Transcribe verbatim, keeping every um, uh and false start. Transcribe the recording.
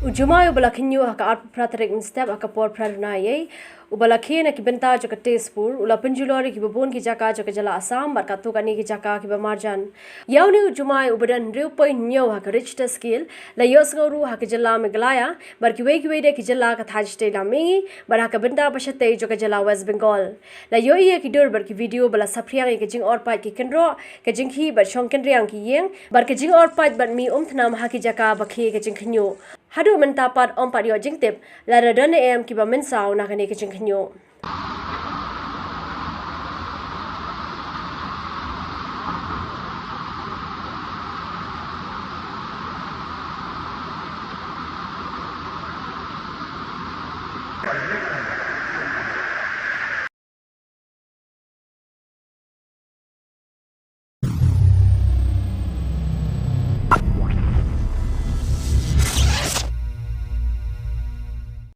U Jumai uba la khynñiuh ha ka arphew phra tarik mynstep ha ka por phra duna eiei, uba la khie na ki bynta jong ka Tezpur, u la pynjulor ïa kiba bun ki jaka jong ka jylla Assam bad katto katne ki jaka kiba marjan. Ïa une u Jumai uba don hynriew point hynñiew ha ka Richter scale, la ïohsngew ruh ha ka jylla Meghalaya bad kiwei kiwei de ki jylla ka thaiñ shatei lam mihngi bad ha ka bynta ba shatei jong ka jylla West Bengal. La ïohi ïa ki dur bad ki video ba la saphriang ïa ka jingor pait ki kynroh, ka jingkhih bad shong kynriang ki ïing bad ka jingor pait bad mih umthnam ha ki jaka ba khie ka jingkhynñiuh. Haduh mynta pat ym pat ïoh jingtip lada don ne em kiba mynsaw na kane ka jingkhynñiuh.